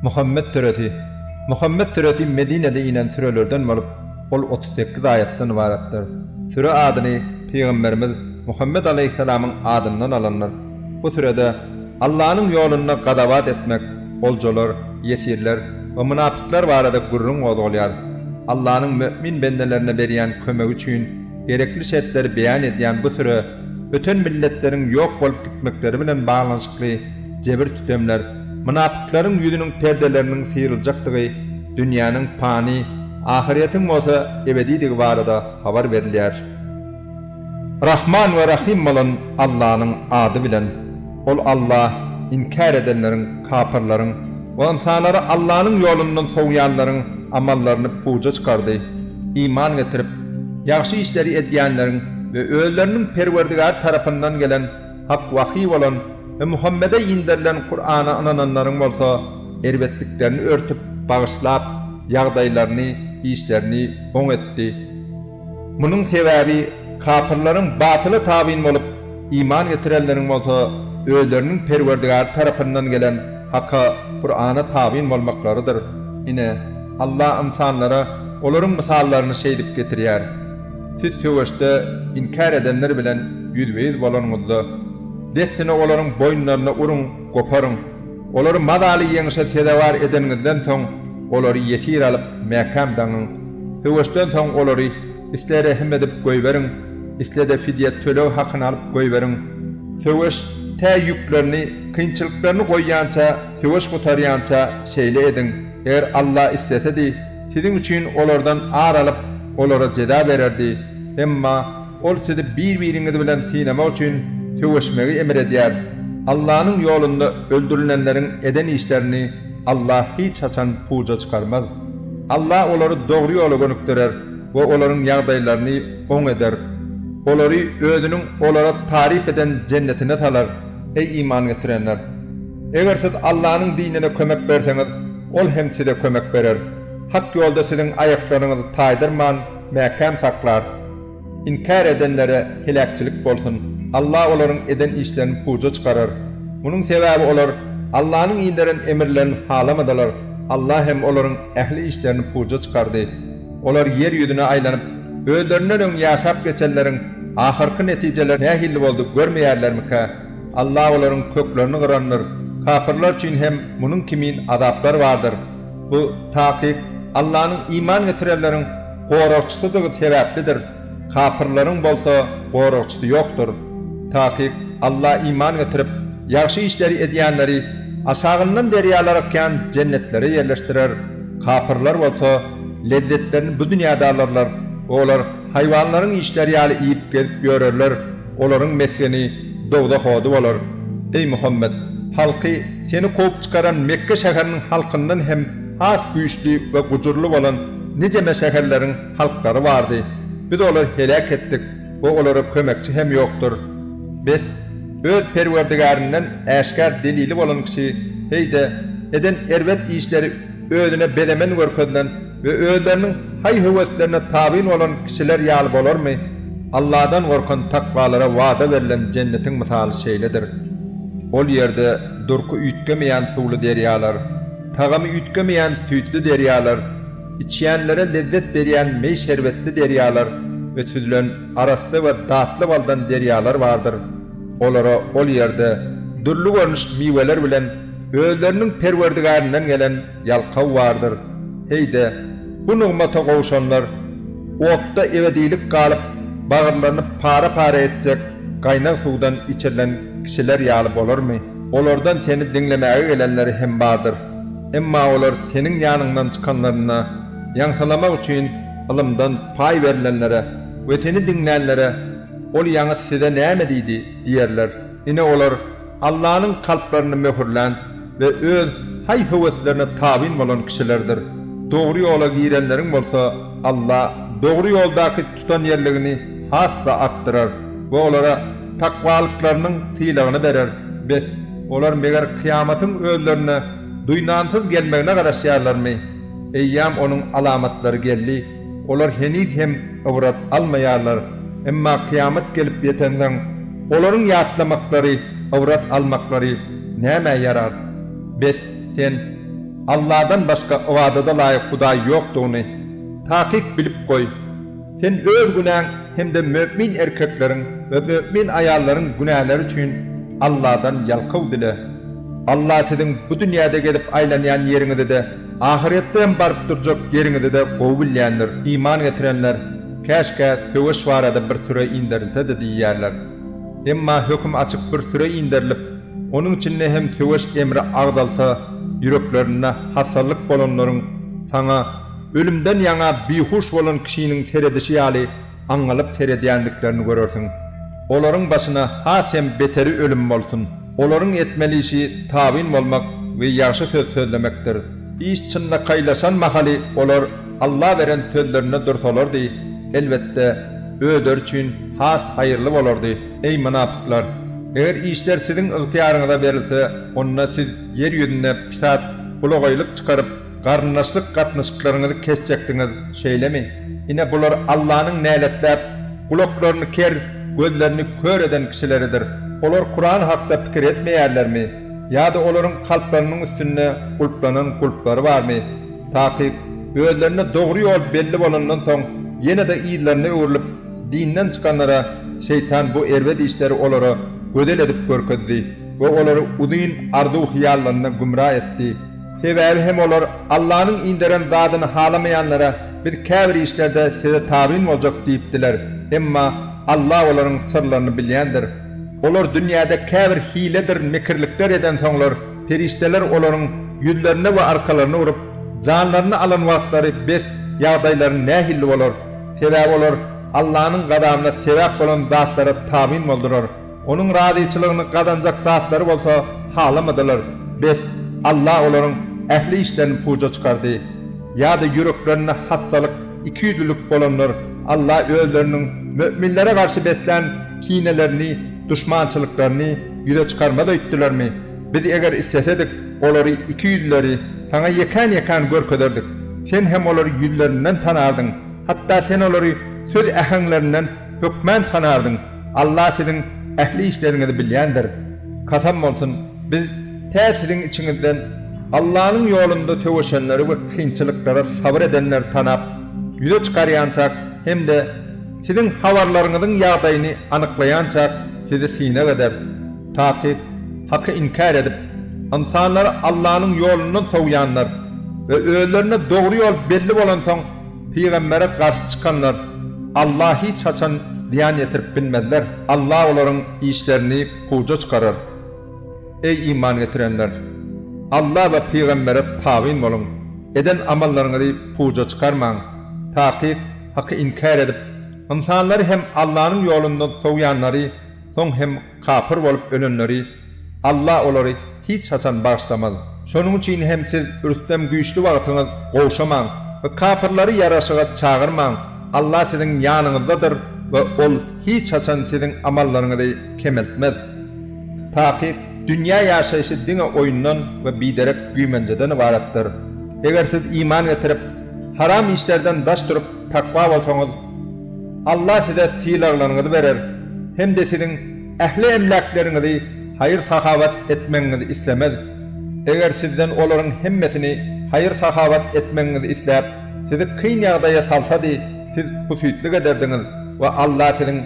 Muhammet süresi Muhammet süresi Medinede inen sürelerden bolup, ol 38 aýatdan ybaratdyr. Süre adyny Pygamberimiz Muhammet alaýhyssalamyň adyndan alandyr. Bu sürede Allanyň ýolunda gazawat etmek, oljalar, ýesirler we mynapyklar barada gürrüň gozgalýar. Allanyň mömin bendelerine berýän kömegi üçin gerekli şertleri beýan edýän bu süre öten milletleriň ýok bolup gitmekleri bilen baglanyşykly jebir-sütemler, mynapyklaryň ýüzüniň perdeleriniň syryljakdygy, dünýäniň pany, ahyrýetiň bolsa ebedidigi barada habar berilýär. Rahman we Rahym bolan Allanyň ady bilen. Ol Alla inkär edenleriň, kapyrlaryň, we ynsanlary Allanyň ýolundan sowýanlaryň amallaryny puja çykardy. Iman getirip, ýagşy işleri edýänleriň we özleriniň Perwerdigary tarapyndan gelen hak wahyý bolan we Muhammede inderilen Kurana ynananlaryň bolsa erbetliklerini örtüp, bagyşlap, ýagdaýlaryny, işlerini oň etdi. Munuň sebäbi kapyrlaryň batyla tabyn bolup, iman getirenleriň bolsa özleriniň Perwerdigary tarapyndan gelen Haka, Kurana tabyn bolmaklarydyr. Ine, Alla ynsanlara olaryň mysallaryny şeýdip getirýär. Siz söweşde inkär edenler bilen ýüzbe-ýüz bolanyňyzda, dessine olaryň boýunlaryna uruň, goparyň. Olary mazaly ýeňşe sezewar edeniňizden soň, olary ýesir alyp, mäkäm daňyň. Söweşden soň olary isle rehim edip goýberiň, isle-de fidýe töleg hakyny alyp goýberiň. Söweş tä ýüklerini, kynçylyklaryny goýýança, söweş gutarýança şeýle ediň. Eger Alla islesedi, siziň üçin olardan ar alyp, olara jeza bererdi. Emma Ol sizi bir-biriňiz bilen synamak üçin söweşmegi emr edýär. Allanyň ýolunda öldürilenleriň eden işlerini Alla hiç haçan puja çykarmaz. Alla olary dogry ýola gönükdirer we olaryň ýagdaýlaryny oň eder. Olary Özüniň olara taryp eden jennetine salar. Eý iman getirenler! Eger siz Allanyň dinine kömek berseňiz, Ol hem size kömek berer. Hak ýolda siziň aýaklaryňyzy taýdyrman, mäkäm saklar. Inkär edenlere heläkçilik bolsun! Alla olaryň eden işlerini puja çykarar. Munuň sebäbi olar Allanyň inderen emirlerini halamadylar, Alla hem olaryň ähli işlerini puja çykardy. Olar ýer ýüzüne aýlanyp, özlerinden öň ýaşap geçenleriň ahyrky netijeleri nähili boldy görmeýärlermikä? Alla olaryň köklerini gyrandyr. Kapyrlar üçin hem munuň kimin azaplar bardyr. Bu, takyk, Allanyň iman getirenleriň goragçysydygy sebäplidir, kapyrlaryň bolsa goragçysy ýokdur. Takyk, Alla iman getirip, ýagşy işleri edýänleri aşagyndan derýalar akýan jennetlere ýerleşdirer, kapyrlar bolsa lezzetlerini bu dünýäde alarlar we olar haýwanlaryň işleri ýaly iýip-gezip ýörerler, olaryň mesgeni dowzah ody bolar. Eý, Muhammet! Halky seni kowup çykaran Mekge şäheriniň halkyndan hem has güýçli we gujurly bolan nijeme şäherleriň halklary bardy. Biz olary heläk etdik we olara kömekçi hem ýokdur. Bes, öz Perwerdigärinden äşgär delili bolan kişi, heý-de, eden erbet işleri özüne bezemen görkezilen we özleriniň haý-höweslerine tabyn bolan kişiler ýaly bolarmy? Alladan gorkan takwalara wada berlen jennetiň mysaly şeýledir. Ol ýerde durky üýtgemeýän suwly derýalar, tagamy üýtgemeýän süýtli derýalar, içýänlere lezzet berýän meý şerbetli derýalar we süzülen arassa we datly baldan derýalar bardyr. Olara ol ýerde dürli görnüş miweler bilen özleriniň Perwerdigärinden gelen ýalkaw bardyr. Heý-de, bu nygmata gowşanlar otda ebedilik galyp, bagyrlaryny para-para etjek gaýnag suwdan içirilen kişiler ýaly bolarmy? Olardan seni diňlemäge gelenleri hem bardyr. Emma olar seniň ýanyňdan çykanlarynda, ýaňsylamak üçin ylymdan paý berlenlere we seni diňlänlere, Ol ýaňy size näme diýdi? diýerler. Ine olar Allanyň kalplaryny möhürlän we öz haý-höweslerine tabyn bolan kişilerdir. Dogry ýola girenleriň bolsa Alla dogry ýoldaky tutanýerligini has-da artdyrar we olara takwalyklarynyň sylagyny berer. Bes, olar meger kyýamatyň özlerine duýdansyz gelmegine garaşýarlarmy? Eýýäm onuň alamatlary geldi, olar heniz hem ybrat almaýarlar. Emma kyýamat gelip ýetensoň, olaryň ýatlamaklary, ybrat almaklary nämä ýarar? Bes, sen. Alladan başga ybadada laýyk hudaý ýokdugyny, takyk bilip goý. Sen öz günäň hem-de mömin erkekleriň we mömin aýallaryň günäleri üçin Alladan ýalkaw dile. Alla siziň bu dünýäde gezip aýlanýan ýeriňizi-de, ahyretde hem baryp durjak ýeriňizi-de gowy bilýändir. Iman getirenler, Käşgä söweş barada bir süre inderilsedi diýýärler. Emma höküm açyk bir süre inderilip, onuň içinde hem söweş emri agzalsa, ýüreklerinde hassalyk bolanlaryň saňa ölümden ýaňa bihuş bolan kişiniň seredişi ýaly aňňalyp seredýändiklerini görersiň. Olaryň başyna has hem beteri ölüm bolsun! Olaryň etmeli işi tabyn bolmak we ýagşy söz sözlemekdir. Iş çynlakaýlaşan mahaly olar Alla beren sözlerinde dursalardy, elbetde, özleri üçin has haýyrly bolardy. Eý, mynapyklar! Eger işler siziň ygtyýaryňyza berilse, onda siz ýer ýüzünde pisat, bulagaýlyk çykaryp, garyndaşlyk gatnaşyklaryňyzy kesjekdiňiz, şeýlemi? Ine, bular Allanyň näletläp, gulaklaryny ker, gözlerini kör eden kişileridir. Olar Kuran hakda pikir etmeýärlermi? Ýa-da olaryň kalplarynyň üstünde gulplanan gulplary barmy? Takyk, özlerine dogry ýol belli bolandan soň, ýene-de yzlaryna öwrülip, dinden çykanlara şeýtan bu erbet işleri olara gözel edip görkezdi we olary uzyn arzuw-hyýallaryna gümra etdi. Sebäbi hem olar Allanyň inderen zadyny halamaýanlara biz käbir işlerde size tabyn boljak diýipdiler, emma Alla olaryň syrlaryny bilýändir. Olar dünýäde käbir hiledir mekirlikler edensoňlar, Perişdeler olaryň ýüzlerine we arkalaryna urup, janlaryny alan wagtlary bes, ýagdaýlary nähilli bolar? Sebäbi olar Allanyň gazabyna sebäp bolan zatlara tabyn boldular. Onuň razyçylygyny gazanjak zatlary bolsa halamadylar. Bes, Alla olaryň ähli işlerini puja çykardy. Ýa-da ýüreklerinde hassalyk, ikiýüzlülik bolanlar Alla özleriniň möminlere garşy beslän kinelerini, duşmançylyklaryny ýüze çykarmaz öýtdülermi? Biz eger islesedik, olary, ikiýüzlüleri, saňa ýekän-ýekän görkezerdik. Sen hem olary ýüzlerinden tanardyň. Hatda sen olary söz äheňlerinden hökmän tanardyň. Allah siziň ähli işleriňizi bilýändir. Kasam bolsun, biz tä siziň içiňizden Allanyň ýolunda söweşenleri we kynçylyklara sabyr edenleri tanap, ýüze çykarýançak hem-de siziň habarlaryňyzyň ýagdaýyny anyklaýançak sizi synag ederis. Takyk, Haky inkär edip, ynsanlary Allanyň ýolundan sowýanlar we özlerine dogry ýol belli bolansoň pygambere garşy çykanlar Alla hiç haçan zyýan ýetirip bilmezler. Alla olaryň işlerini puja çykarar. Eý iman getirenler! Alla we pygambere tabyn boluň! Eden amallaryňyzy puja çykarmaň! Takyk, Haky inkär edip, ynsanlary hem Allanyň ýolundan sowýanlary soň hem kapyr bolup ölenleri Alla olary hiç haçan bagyşlamaz. Şonuň üçin hem siz rüstem güýçli wagtyňyz gowşamaň we kapyrlary ýaraşyga çagyrmaň, Alla siziň ýanyňyzdadyr we Ol hiç haçan siziň amallaryňyzy kemeltmez. Takyk, dünýä ýaşaýşy diňe oýundan we biderek güýmenjeden ybaratdyr. Eger siz iman getirip, haram işlerden daş durup takwa bolsaňyz, Alla size sylaglaryňyzy berer hem-de siziň ähli emläkleriňizi haýyr-sahawat etmegiňizi islemez. Eger sizden olaryň hemmesini haýyr-sahawat etmegiňizi isläp, sizi kyn ýagdaýa salsady, siz husytlyk ederdiňiz we Alla siziň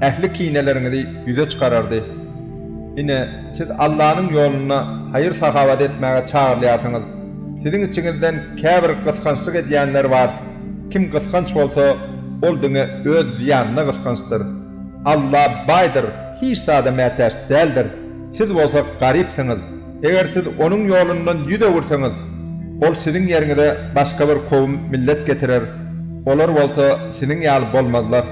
ähli kineleriňizi ýüze çykarardy. Ine, siz Allanyň ýolunda haýyr-sahawat etmäge çagyrylýarsyňyz. Siziň içiňizden käbir gysgançlyk edýänler bar. Kim gysganç bolsa, ol diňe öz zyýanyna gysgançdyr. Alla baýdyr, hiç zada mätäç däldir. Siz bolsa garypsyňyz. Eger siz Onuň ýolundan ýüz öwürseňiz, Ol siziň ýeriňize başga bir kowum, millet getirer. Olar bolsa siziň ýaly bolmazlar.